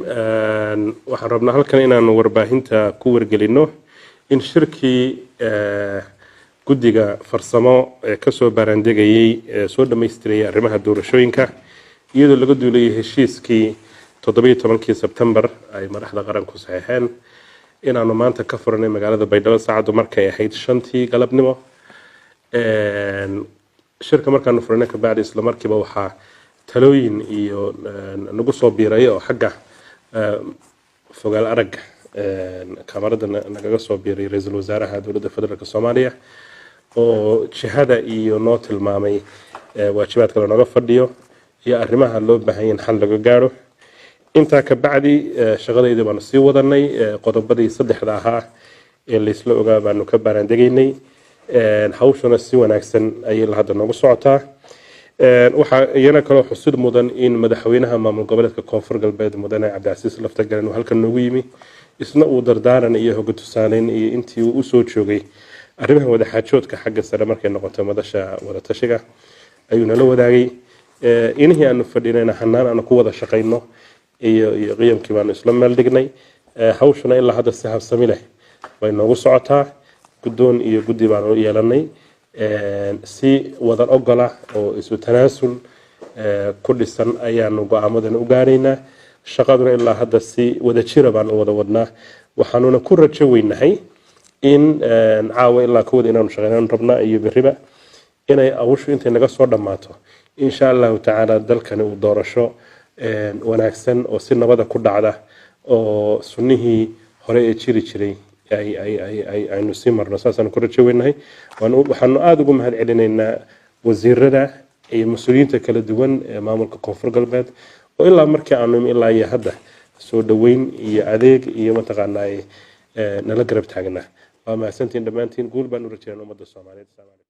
Waxaan rabnaa halkan inaanu warbaahinta ku wargelino in shirkii guddiga farsamo ee kasoo baaraandegayey ee soo dhammaystirayay arrimaha doorashooyinka, iyadoo laga duulayay heshiiskii 17-kii Sebtembar ay madaxda qaranku saxeexeen, inaanu maanta ka furanay magaalada Baydhabo saacaddu markay ahayd 5-tii galabnimo. Shirka markaanu furanay kabacdi, isla markiiba waxaa talooyin iyo nagu soo biiray oo xagga fogaal aragga kamarada nagaga soo biiray ra-iisul wasaaraha Dowladda Federaalk Soomaaliya, oo jihada iyo noo tilmaamay waajibaadka lanooga fadhiyo iyo arrimaha loo baahan yahay in xal laga gaaro. Intaa ka bacdi shaqadeydii baanu sii wadanay. Qodobadii saddexda ahaa ee laysla ogaa baanu ka baaraandegaynay. Hawshuna si wanaagsan ayay la hadda noogu socotaa. Waxaa iyana kaloo xusid mudan in madaxweynaha maamul goboleedka Koonfur Galbeed, mudane Cabdicasiis Laftagalan, uu halkan noogu yimi, isna uu dardaaran iyo hoga tusaaleyn iyo intii uu usoo joogay arrimaha wadaxaajoodka xagga sare markay noqoto madasha wadatashiga ayuu nala wadaagay. Inihii aanu fadhinayna hanaan aanu ku wada shaqayno iyo qiyamkii baanu isla meel dhignay. Hawshuna ilaa hadda si habsami leh bay noogu socotaa. Guddoon iyo guddi baanu yeelanay si wadan ogola oo isu tanaasul ku dhisan ayaanu go-aamadana u gaaraynaa. Shaqaduna ilaa hadda si wadajira baan u wada wadnaa. Waxaanuna ku rajo weynahay in caawa ilaa kowda inaanu shaqeynaan rabnaa iyo beriba inay awshu intay naga soo dhammaato, insha Allahu tacaala, dalkani uu doorasho wanaagsan oo si nabada ku dhacda oo sunnihii hore ee jiri jiray aynu sii marno. Saasaan ku rajo weynahay. Waxaanu aada ugu mahad celinaynaa wasiirada iyo mas-uuliyiinta kala duwan ee maamulka Koonfur Galbeed oo ilaa markii aanu imi ilaa iyo hadda soo dhoweyn iyo adeeg iyo mataqaanaa nala garab taagnaa. Waa mahadsantiin dhammaantiin. Guul baan u rajeynaa ummadda Soomaaliyeed. Asalaamu calaykum.